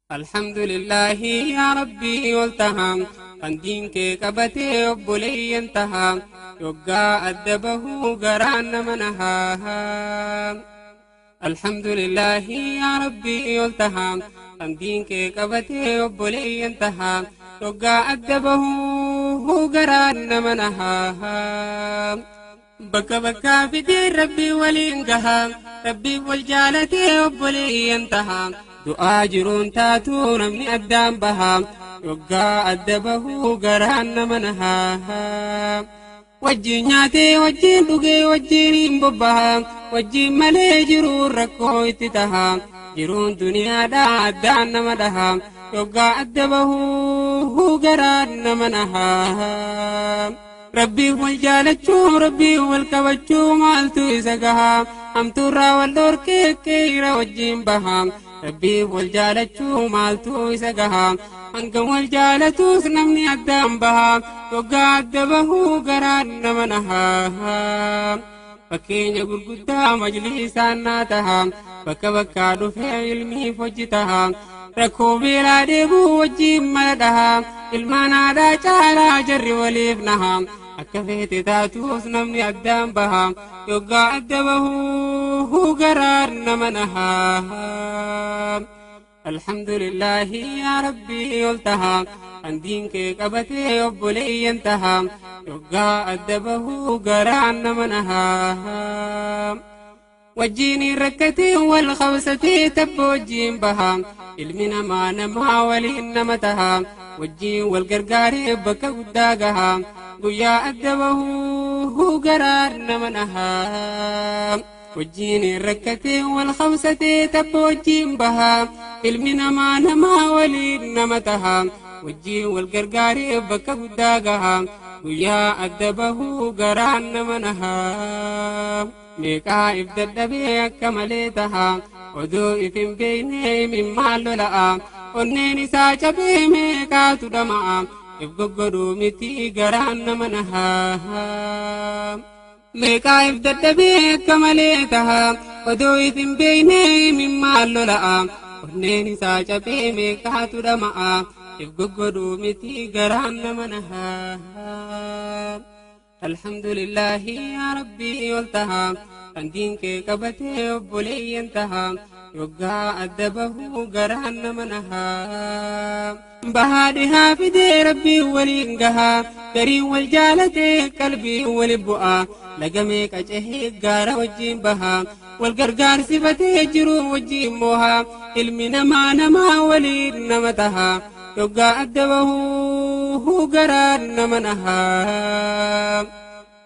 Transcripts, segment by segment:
Alhamdulillahi yaa Rabbii ol taha, kan diin kee qabatee obboleeyyan taha, yoggaa adda bahuu garaan nama nahaa. Alhamdulillahi yaa Rabbii ol taha, kan diin kee qabatee obboleeyyan taha, yoggaa adda bahuu garaan nama nahaa. Bakka bakkaa fidee Rabbii waliin gaha, Rabbii wal jaalatee obboleeyyan taha. Du'aa jiruun taatuu namni addaan baha, yoggaa adda bahuu garaan nama nahaa. Wajjin nyaatee wajjin dhugee wajjin hin bobbaha, wajjin malee jiruun rakkoo itti taha. Jiruun duniyaadhaa addaan nama dhaha, yoggaa adda bahuu garaan nama nahaa. Rabbiif wal jaalachuu Rabbiif wal qabachuu maaltu isa gaha, hamtuurraa wal dhorkee keeyra wajjin baha. Rabbiif wal jaalachuu maaltu isa gaha, hangam wal jaalatus namni addaan baha, yoggaa adda bahuu garaan nama nahaa. Fakkeenya gurguddaa majlisaan naa taha, bakka bakkaa dhufee ilmiif hojii taha. Rakkoo beelaa dheebuu wajjin mala dhaha, ilmaan aadaa caalaa jarri waliif naha. Akka feete taatus namni addaan baha, yoggaa adda bahuu garaan nama nahaa. Alhamdulillahi yaa Rabbii ol taha, kan diin kee qabatee obboleeyyan taha, yoggaa adda bahuu garaan nama nahaa. Wajjin rakkatee wal qabsatee tabba wajjin baha, ilmi namaa namaa waliin nama taha, wajjin wal gargaaree bakka guddaa gaha, guyyaa adda bahuu garaan nama nahaa. Wajjin rakkatee wal qabsatee tabba wajjin baha, ilmi namaa namaa waliin nama taha, wajjin wal gargaaree bakka guddaa gaha, guyyaa adda bahuu garaan nama nahaa. Meeqaa if dadhabee akka malee taha, oduu if hin beekne imimmaan lola'a, onneen isaa cabee meeqaatu dhama'a, if goggodhuu miti garaan nama nahaa. Meeqaa if dadhabee akka malee taha, oduu if hin beekne imimmaan lola'a, onneen isaa cabee meeqaatu dhama'a, if goggodhuu miti garaan nama nahaa. Alhamdulillahi yaa Rabbii ol taha, kan diin kee qabatee obboleeyyan taha, yoggaa adda bahuu garaan nama nahaa. Bahaa dhihaa fidee Rabbii waliin gaha, gariin wal jaalatee qalbii wali bu'a, laga meeqa cehee gaara wajjin baha, wal gargaarsifatee jiruu wajjin mooha, ilmi namaa namaa waliin nama taha, yoggaa adda bahuu garaan nama nahaa.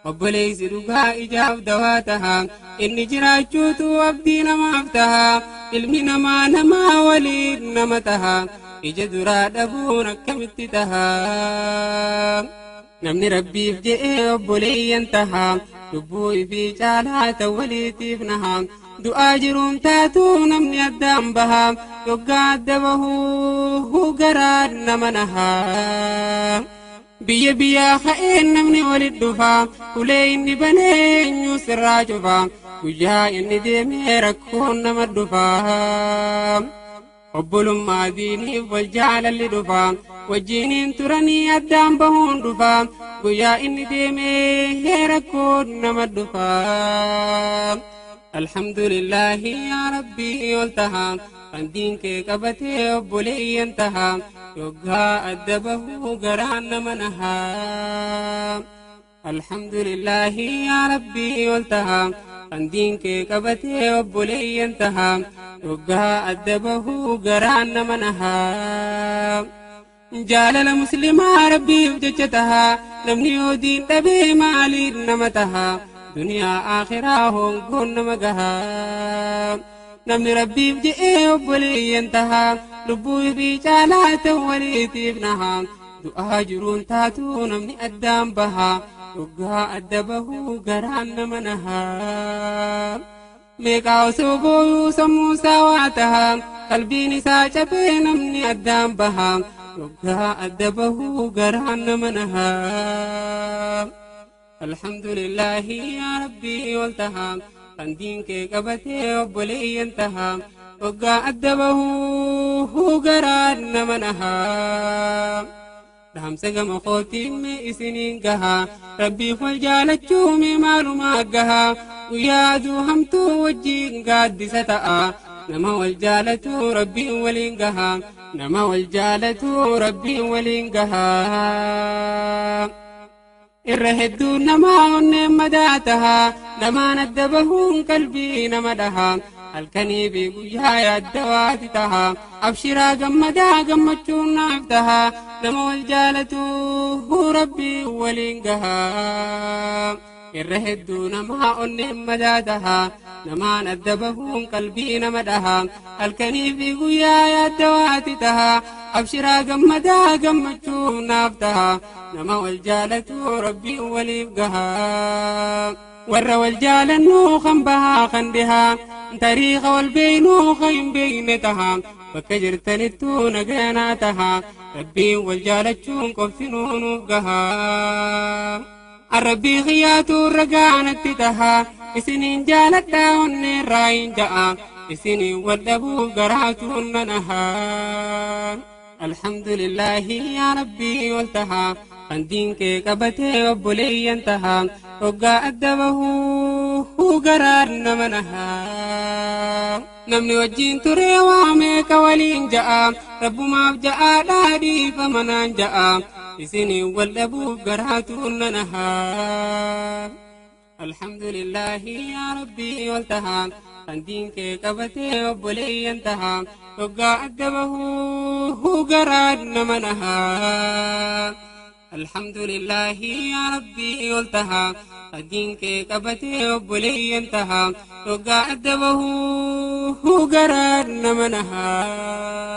Obboleessi dhugaa ijaaf dawaa taha, inni jiraachuutu abdii namaaf taha, ilmi namaa namaa waliin nama taha, ija duraa dhabuun akkamitti taha. Namni Rabbiif je'ee obboleeyyan taha, lubbuu ifii caalaa ta'u waliitiif naha. Du'aa jiruun taatuu namni addaan baha, yoggaa adda bahuu garaan nama nahaa. Biyya biyyaa ka'een namni walit dhufa, ulee inni banee eenyu sirraa cufa, guyyaa inni deemee rakkoon nama dhufa. Obbolummaa diiniif wal jaalalli dhufa, wajjiniin turanii addaan bahuun dhufa, guyyaa inni deemee rakkoon nama dhufa. Alhamdulillahi yaa Rabbii ol taha, kan diin kee qabatee obboleeyyan taha, yoggaa adda bahuu garaan nama nahaa. Alhamdulillahi yaa Rabbii ol taha, kan diin kee qabatee obboleeyyan taha, yoggaa adda bahuu garaan nama nahaa. Jaalala muslimaa Rabbiif jecha taha, namni yoo diin dhabee maaliin nama taha, duniyaa akhiraa hongoon nama gaha. Namni Rabbiif je'ee obboleeyyan taha, lubbuu ifii caalaa ta'u waliitiif naha. Du'aa jiruun taatuu namni addaan baha, yoggaa adda bahuu garaan nama nahaa. Meeqaa osoo booyuu sammuu isaa waa taha, qalbiin isaa cabee namni addaan baha, yoggaa adda bahuu garaan nama nahaa. Alhamdulillahi yaa Rabbii ol taha, kan diin kee qabatee obboleeyyan taha, waggaa adda bahuu garaan nama nahaa. Dhaamsa gama kootiin mee isiniin gahaa, rabbiif wal jaalachuu mee maalumaa gahaa, guyyaa aduu hamtuu wajjiin gaaddisa ta'a. Nama wal jaalatu rabbiin waliin gahaa, nama wal jaalatu rabbiin waliin gahaa. Irra hedduu namaa onneen madaa tahaa, namaan adda bahuun qalbii nama dhahaa. Halkanii fi guyyaa yaaddawaati tahaa, abshiraa gammadaa gammachuun naaf tahaa, nama wal jaalatu rabbii waliin gahaa. Irra hedduu namaa onneen madaa tahaa, namaan adda bahuun qalbii nama dhahaa. Halkanii fi guyyaa yaaddawaati tahaa, abshiraa gammadaa gammachuun naaf tahaa, nama wal jaalatu rabbiin waliif gahaa. Warra wal jaalannuu kan bahaa kan dhihaa, tariiqa wal beeynuu kan hin beekne tahaa, bakka jirtanittuu nagaanaa tahaa, rabbiin wal jaalachuun qoftinuu nuuf gahaa. Arrabbii xiyyaatu ragaanatti tahaa, isiniin jaaladhaa onneen raayin ja'a, isiniin wal dhabuuf garaatuun nanahaa. Alhamdulillaahi yaa rabbii wal tahaa, kan diin kee qabatee obboleeyyan tahaa, hoggaa adda bahuu garaan nama nahaa. Namni wajjiin ture waa meeqa waliin ja'a, rabbumaaf ja'aadhaa dhiifama naan ja'a, isiniin wal dhabuuf garaatuun nanahaa. Alhamdulillaahi yaa rabbii wal tahaa, kan diin kee qabatee obboleeyyan tahaa, hoggaa adda bahuu garaan nama nahaa. Alhamdulillaahi yaa rabbii wal tahaa, kan diin kee qabatee obboleeyyan tahaa, hoggaa adda bahuu garaan nama nahaa.